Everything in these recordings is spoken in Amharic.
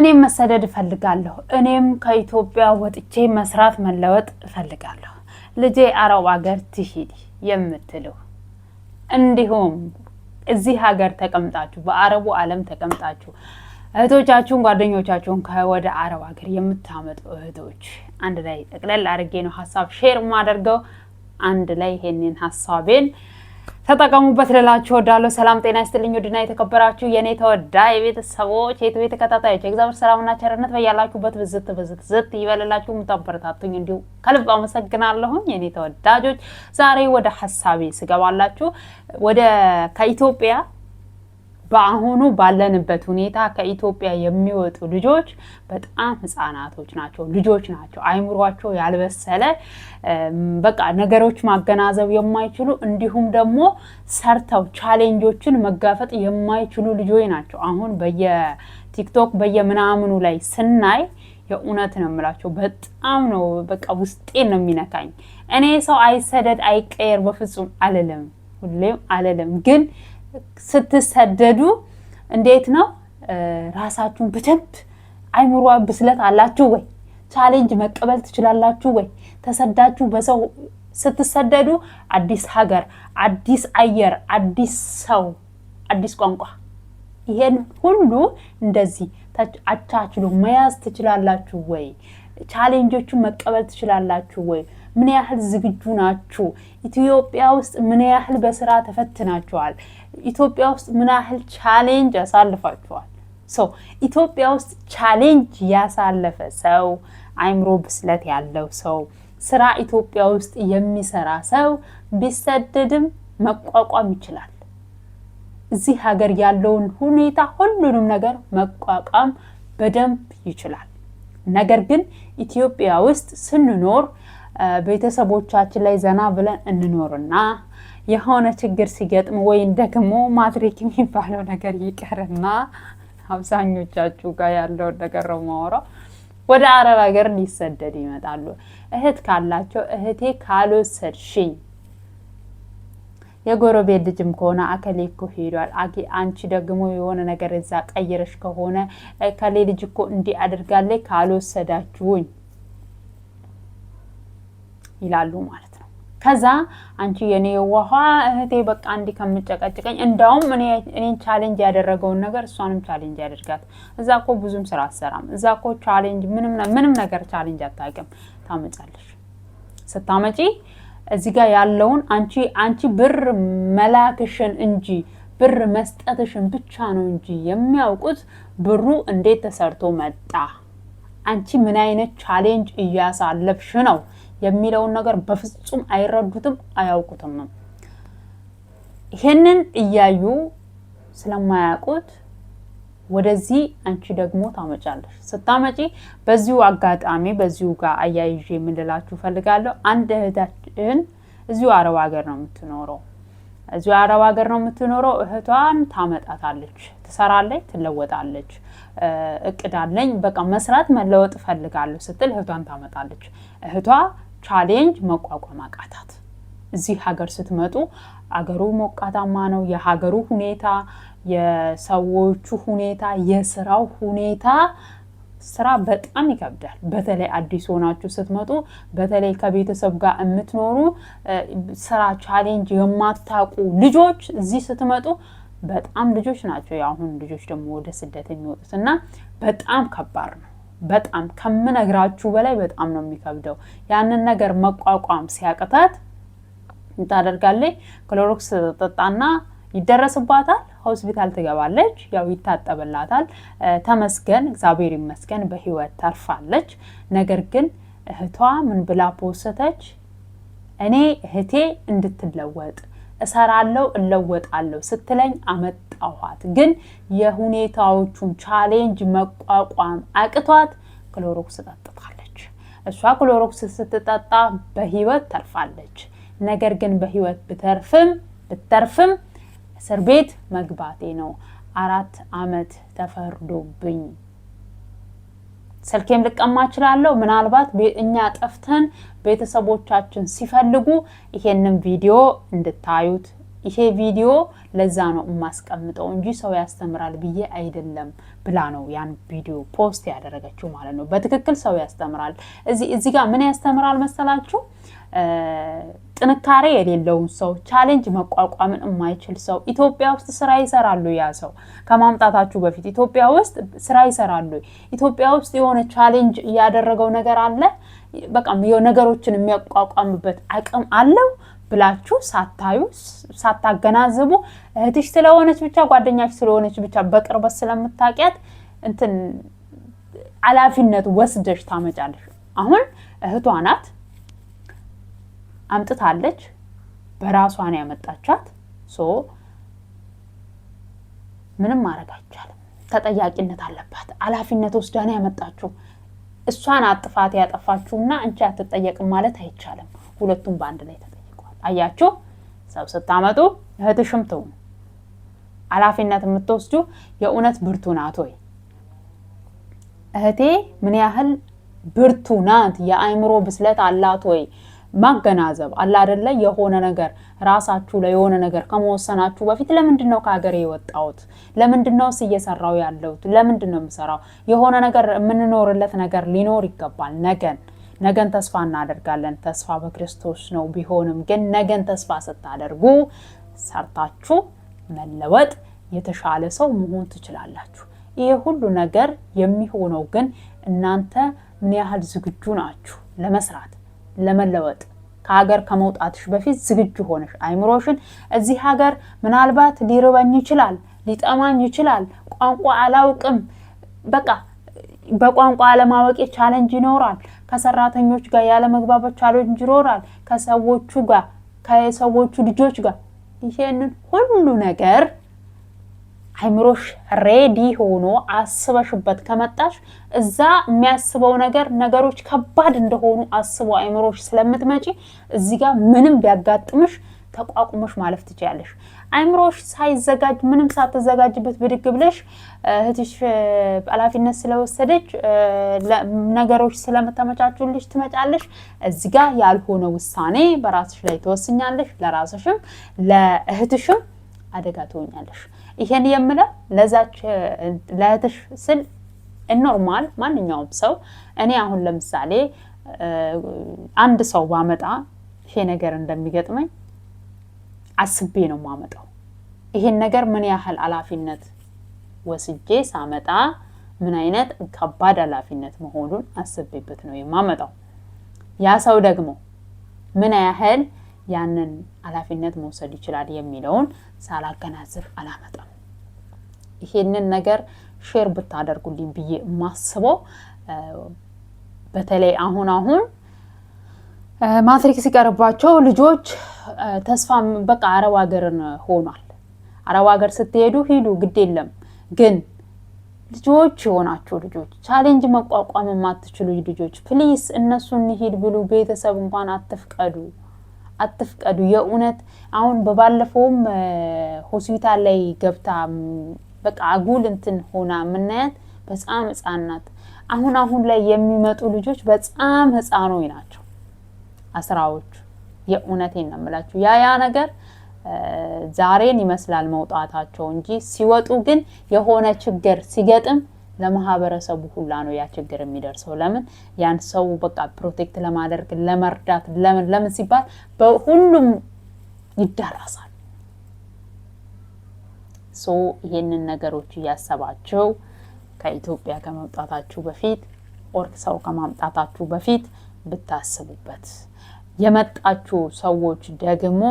እኔም መሰደድ እፈልጋለሁ። እኔም ከኢትዮጵያ ወጥቼ መስራት መለወጥ እፈልጋለሁ። ልጄ አረብ ሀገር ትሂድ የምትሉ፣ እንዲሁም እዚህ ሀገር ተቀምጣችሁ፣ በአረቡ ዓለም ተቀምጣችሁ እህቶቻችሁን ጓደኞቻችሁን ከወደ አረብ ሀገር የምታመጡ እህቶች፣ አንድ ላይ ጠቅለል አድርጌ ነው ሀሳብ share የማደርገው። አንድ ላይ ይሄንን ሀሳቤን ተጠቀሙበት ልላችሁ እወዳለሁ። ሰላም ጤና ይስጥልኝ። ውድና የተከበራችሁ የእኔ ተወዳጅ ቤተሰቦች፣ የኢትዮ ተከታታዮች፣ የእግዚአብሔር ሰላምና ቸርነት በያላችሁበት ብዝት ብዝት ዝት ይበልላችሁ። የምታበረታቱኝ እንዲሁ ከልብ አመሰግናለሁኝ። የእኔ ተወዳጆች፣ ዛሬ ወደ ሀሳቤ ስገባላችሁ ወደ ከኢትዮጵያ በአሁኑ ባለንበት ሁኔታ ከኢትዮጵያ የሚወጡ ልጆች በጣም ህጻናቶች ናቸው፣ ልጆች ናቸው። አይምሯቸው ያልበሰለ፣ በቃ ነገሮች ማገናዘብ የማይችሉ፣ እንዲሁም ደግሞ ሰርተው challenge ኦችን መጋፈጥ የማይችሉ ልጆች ናቸው። አሁን በየቲክቶክ በየምናምኑ ላይ ስናይ የእውነት ነው የምላቸው፣ በጣም ነው በቃ ውስጤን ነው የሚነካኝ። እኔ ሰው አይሰደድ አይቀየር በፍጹም አልልም፣ ሁሌም አልልም፣ ግን ስትሰደዱ እንዴት ነው ራሳችሁን በደንብ አይምሯ ብስለት አላችሁ ወይ? Challenge መቀበል ትችላላችሁ ወይ? ተሰዳችሁ በሰው ስትሰደዱ አዲስ ሀገር፣ አዲስ አየር፣ አዲስ ሰው፣ አዲስ ቋንቋ፣ ይሄን ሁሉ እንደዚህ አቻችሎ መያዝ ትችላላችሁ ወይ? Challenge ኦቹን መቀበል ትችላላችሁ ወይ? ምን ያህል ዝግጁ ናችሁ? ኢትዮጵያ ውስጥ ምን ያህል በስራ ተፈትናችኋል? ኢትዮጵያ ውስጥ ምን ያህል challenge ያሳልፋችኋል? So ኢትዮጵያ ውስጥ challenge ያሳለፈ ሰው፣ አይምሮ ብስለት ያለው ሰው፣ ስራ ኢትዮጵያ ውስጥ የሚሰራ ሰው ቢሰደድም መቋቋም ይችላል። እዚህ ሀገር ያለውን ሁኔታ ሁሉንም ነገር መቋቋም በደንብ ይችላል። ነገር ግን ኢትዮጵያ ውስጥ ስንኖር ቤተሰቦቻችን ላይ ዘና ብለን እንኖርና የሆነ ችግር ሲገጥም ወይም ደግሞ ማትሪክ የሚባለው ነገር ይቀርና፣ አብዛኞቻችሁ ጋር ያለውን ነገር ነው የማወራው፣ ወደ አረብ ሀገር ሊሰደድ ይመጣሉ። እህት ካላቸው እህቴ ካልወሰድሽኝ፣ የጎረቤት ልጅም ከሆነ አከሌ እኮ ሄዷል፣ አንቺ ደግሞ የሆነ ነገር እዛ ቀይረሽ ከሆነ እከሌ ልጅ እኮ እንዲህ አድርጋለች፣ ካልወሰዳችሁኝ ይላሉ ማለት ነው። ከዛ አንቺ የኔ የዋሃ እህቴ በቃ እንዲህ ከምጨቀጭቀኝ እንዳውም እኔን challenge ያደረገውን ነገር እሷንም challenge ያደርጋት። እዛ እኮ ብዙም ስራ አትሰራም። እዛ እኮ challenge ምንም ነገር challenge አታውቅም። ታመጫለሽ። ስታመጪ እዚህ ጋር ያለውን አንቺ ብር መላክሽን እንጂ፣ ብር መስጠትሽን ብቻ ነው እንጂ የሚያውቁት፣ ብሩ እንዴት ተሰርቶ መጣ፣ አንቺ ምን አይነት challenge እያሳለፍሽ ነው የሚለውን ነገር በፍጹም አይረዱትም፣ አያውቁትም። ይሄንን እያዩ ስለማያውቁት ወደዚህ አንቺ ደግሞ ታመጫለሽ። ስታመጪ በዚሁ አጋጣሚ በዚሁ ጋር አያይዤ የምንላችሁ ፈልጋለሁ። አንድ እህታችን እዚሁ አረብ ሀገር ነው የምትኖረው። እዚሁ አረብ ሀገር ነው የምትኖረው። እህቷን ታመጣታለች፣ ትሰራለች፣ ትለወጣለች። እቅድ አለኝ፣ በቃ መስራት መለወጥ እፈልጋለሁ ስትል እህቷን ታመጣለች። እህቷ challenge መቋቋም አቃታት። እዚህ ሀገር ስትመጡ አገሩ ሞቃታማ ነው። የሀገሩ ሁኔታ፣ የሰዎቹ ሁኔታ፣ የስራው ሁኔታ፣ ስራ በጣም ይከብዳል። በተለይ አዲስ ሆናችሁ ስትመጡ፣ በተለይ ከቤተሰብ ጋር የምትኖሩ፣ ስራ challenge የማታውቁ ልጆች እዚህ ስትመጡ በጣም ልጆች ናቸው። የአሁን ልጆች ደግሞ ወደ ስደት የሚወጡት እና በጣም ከባድ ነው። በጣም ከምነግራችሁ በላይ በጣም ነው የሚከብደው። ያንን ነገር መቋቋም ሲያቅታት ታደርጋለች። ክሎሮክስ ጠጣና ይደረስባታል። ሆስፒታል ትገባለች። ያው ይታጠብላታል። ተመስገን፣ እግዚአብሔር ይመስገን በህይወት ተርፋለች። ነገር ግን እህቷ ምን ብላ ፖሰተች? እኔ እህቴ እንድትለወጥ፣ እሰራለሁ እለወጣለሁ ስትለኝ አመጣኋት፣ ግን የሁኔታዎቹን challenge መቋቋም አቅቷት ክሎሮክስ ጠጥታለች። እሷ ክሎሮክስ ስትጠጣ በህይወት ተርፋለች። ነገር ግን በህይወት ብተርፍም እስር ቤት መግባቴ ነው። 4 አመት ተፈርዶብኝ ስልኬም ልቀማ እችላለሁ። ምናልባት እኛ ጠፍተን ቤተሰቦቻችን ሲፈልጉ ይሄንን ቪዲዮ እንድታዩት ይሄ ቪዲዮ ለዛ ነው የማስቀምጠው እንጂ ሰው ያስተምራል ብዬ አይደለም ብላ ነው ያን ቪዲዮ post ያደረገችው ማለት ነው። በትክክል ሰው ያስተምራል። እዚህ ጋር ምን ያስተምራል መሰላችሁ? ጥንካሬ የሌለውን ሰው፣ challenge መቋቋምን የማይችል ሰው ኢትዮጵያ ውስጥ ስራ ይሰራሉ። ያ ሰው ከማምጣታችሁ በፊት ኢትዮጵያ ውስጥ ስራ ይሰራሉ። ኢትዮጵያ ውስጥ የሆነ challenge እያደረገው ነገር አለ፣ በቃ ነገሮችን የሚያቋቋምበት አቅም አለው ብላችሁ ሳታዩ ሳታገናዝቡ እህትሽ ስለሆነች ብቻ፣ ጓደኛሽ ስለሆነች ብቻ፣ በቅርበት ስለምታውቂያት እንትን ኃላፊነት ወስደሽ ታመጫለሽ። አሁን እህቷ ናት፣ አምጥታለች፣ በራሷን ያመጣቻት። So ምንም ማድረግ አይቻልም። ተጠያቂነት አለባት። ኃላፊነት ወስዳ ነው ያመጣችው። እሷን ጥፋት ያጠፋችሁና አንቺ አትጠየቅም ማለት አይቻልም። ሁለቱም በአንድ ላይ ተጠይቀዋል። አያችሁ፣ ሰው ስታመጡ እህትሽም ትሁን ኃላፊነት የምትወስዱ የእውነት ብርቱ ናት ወይ? እህቴ ምን ያህል ብርቱ ናት? የአእምሮ ብስለት አላት ወይ? ማገናዘብ አለ አይደለ? የሆነ ነገር ራሳችሁ ላይ የሆነ ነገር ከመወሰናችሁ በፊት ለምንድን ነው ከሀገሬ የወጣሁት? ለምንድን ነውስ እየሰራው ያለሁት? ለምንድን ነው የምሰራው? የሆነ ነገር የምንኖርለት ነገር ሊኖር ይገባል። ነገን ተስፋ እናደርጋለን። ተስፋ በክርስቶስ ነው። ቢሆንም ግን ነገን ተስፋ ስታደርጉ ሰርታችሁ መለወጥ፣ የተሻለ ሰው መሆን ትችላላችሁ። ይሄ ሁሉ ነገር የሚሆነው ግን እናንተ ምን ያህል ዝግጁ ናችሁ ለመስራት፣ ለመለወጥ። ከሀገር ከመውጣትሽ በፊት ዝግጁ ሆነሽ አይምሮሽን እዚህ ሀገር ምናልባት ሊርበኝ ይችላል፣ ሊጠማኝ ይችላል፣ ቋንቋ አላውቅም፣ በቃ በቋንቋ አለማወቄ challenge ይኖራል፣ ከሰራተኞች ጋር ያለመግባባት challenge ይኖራል፣ ከሰዎቹ ጋር፣ ከሰዎቹ ልጆች ጋር፣ ይሄንን ሁሉ ነገር አይምሮሽ ready ሆኖ አስበሽበት ከመጣሽ እዛ የሚያስበው ነገር ነገሮች ከባድ እንደሆኑ አስቦ አይምሮሽ ስለምትመጪ እዚህ ጋር ምንም ቢያጋጥምሽ ተቋቁመሽ ማለፍ ትችያለሽ። አይምሮሽ ሳይዘጋጅ፣ ምንም ሳትዘጋጅበት ብድግ ብለሽ እህትሽ ኃላፊነት ስለወሰደች፣ ነገሮች ስለተመቻቹልሽ ትመጫለሽ። እዚህ ጋር ያልሆነ ውሳኔ በራስሽ ላይ ትወስኛለሽ። ለራስሽም ለእህትሽም አደጋ ትሆኛለሽ። ይሄን የምለው ለዛች ለእህትሽ ስል normal ማንኛውም ሰው፣ እኔ አሁን ለምሳሌ አንድ ሰው ባመጣ ይሄ ነገር እንደሚገጥመኝ አስቤ ነው የማመጣው። ይሄን ነገር ምን ያህል ኃላፊነት ወስጄ ሳመጣ ምን አይነት ከባድ ኃላፊነት መሆኑን አስቤበት ነው የማመጣው። ያ ሰው ደግሞ ምን ያህል ያንን ኃላፊነት መውሰድ ይችላል የሚለውን ሳላገናዝብ አላመጣም። ይሄንን ነገር share ብታደርጉልኝ ብዬ የማስበው በተለይ አሁን አሁን ማትሪክ ሲቀርባቸው ልጆች ተስፋ በቃ አረብ ሀገርን ሆኗል። አረብ ሀገር ስትሄዱ ሂዱ፣ ግድ የለም፣ ግን ልጆች የሆናችሁ ልጆች፣ challenge መቋቋም የማትችሉ ልጆች፣ please እነሱ እንሂድ ብሉ ቤተሰብ እንኳን አትፍቀዱ፣ አትፍቀዱ። የእውነት አሁን በባለፈውም ሆስፒታል ላይ ገብታ በቃ አጉል እንትን ሆና የምናያት በጣም ህጻን ናት። አሁን አሁን ላይ የሚመጡ ልጆች በጣም ህፃኖች ናቸው፣ 10ዎቹ። የእውነቴን ነው የምላችሁ። ያ ያ ነገር ዛሬን ይመስላል መውጣታቸው እንጂ ሲወጡ ግን የሆነ ችግር ሲገጥም ለማህበረሰቡ ሁላ ነው ያ ችግር የሚደርሰው። ለምን ያን ሰው በቃ protect ለማድረግ፣ ለመርዳት፣ ለምን ለምን ሲባል በሁሉም ይዳረሳል። So ይሄንን ነገሮች እያሰባችሁ ከኢትዮጵያ ከመውጣታችሁ በፊት or ሰው ከማምጣታችሁ በፊት ብታስቡበት፣ የመጣችሁ ሰዎች ደግሞ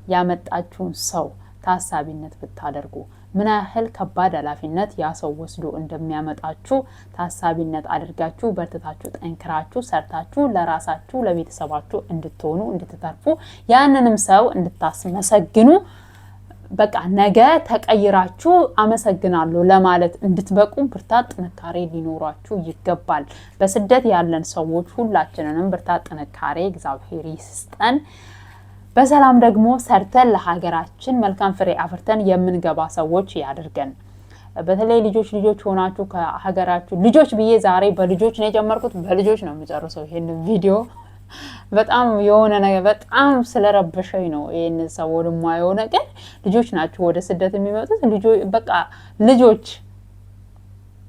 ያመጣችሁን ሰው ታሳቢነት ብታደርጉ፣ ምን ያህል ከባድ ኃላፊነት ያ ሰው ወስዶ እንደሚያመጣችሁ ታሳቢነት አድርጋችሁ በርትታችሁ ጠንክራችሁ ሰርታችሁ ለራሳችሁ ለቤተሰባችሁ እንድትሆኑ፣ እንድትተርፉ፣ ያንንም ሰው እንድታስመሰግኑ፣ በቃ ነገ ተቀይራችሁ አመሰግናለሁ ለማለት እንድትበቁ ብርታት፣ ጥንካሬ ሊኖራችሁ ይገባል። በስደት ያለን ሰዎች ሁላችንንም ብርታት፣ ጥንካሬ እግዚአብሔር ይስጠን። በሰላም ደግሞ ሰርተን ለሀገራችን መልካም ፍሬ አፍርተን የምንገባ ሰዎች ያድርገን። በተለይ ልጆች ልጆች ሆናችሁ ከሀገራችሁ፣ ልጆች ብዬ ዛሬ በልጆች ነው የጀመርኩት፣ በልጆች ነው የምጨርሰው ይሄንን ቪዲዮ። በጣም የሆነ ነገር በጣም ስለረበሸኝ ነው ይህን ሰሞን የማየው ነገር። ልጆች ናቸው ወደ ስደት የሚመጡት። በቃ ልጆች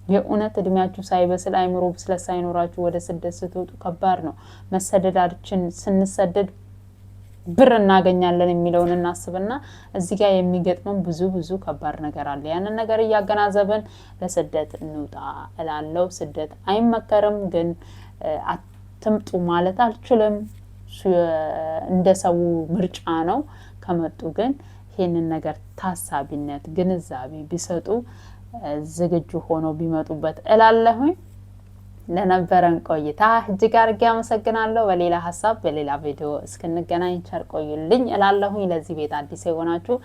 የእውነት እድሜያችሁ ሳይበስል አይምሮ ብስለት ሳይኖራችሁ ወደ ስደት ስትወጡ ከባድ ነው። መሰደዳችን ስንሰደድ ብር እናገኛለን የሚለውን እናስብና እዚህ ጋር የሚገጥመን ብዙ ብዙ ከባድ ነገር አለ። ያንን ነገር እያገናዘብን ለስደት እንውጣ እላለው። ስደት አይመከርም፣ ግን አትምጡ ማለት አልችልም። እንደ ሰው ምርጫ ነው። ከመጡ ግን ይህንን ነገር ታሳቢነት፣ ግንዛቤ ቢሰጡ ዝግጁ ሆነው ቢመጡበት እላለሁኝ። ለነበረን ቆይታ እጅግ አድርጌ አመሰግናለሁ። በሌላ ሀሳብ በሌላ ቪዲዮ እስክንገናኝ ቸር ቆዩልኝ እላለሁኝ። ለዚህ ቤት አዲስ የሆናችሁ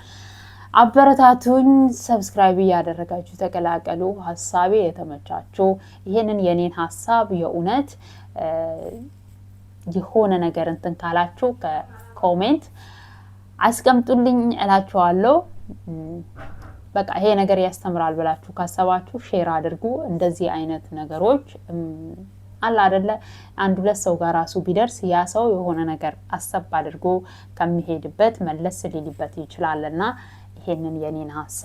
አበረታቱኝ፣ subscribe እያደረጋችሁ ተቀላቀሉ። ሀሳቤ የተመቻችሁ ይህንን የኔን ሀሳብ የእውነት የሆነ ነገር እንትን ካላችሁ ከ comment አስቀምጡልኝ እላችኋለሁ። በቃ ይሄ ነገር ያስተምራል ብላችሁ ካሰባችሁ share አድርጉ። እንደዚህ አይነት ነገሮች አለ አደለ አንድ ሁለት ሰው ጋር ራሱ ቢደርስ ያ ሰው የሆነ ነገር አሰብ አድርጎ ከሚሄድበት መለስ ሊልበት ይችላልና ይሄንን የኔን ሀሳብ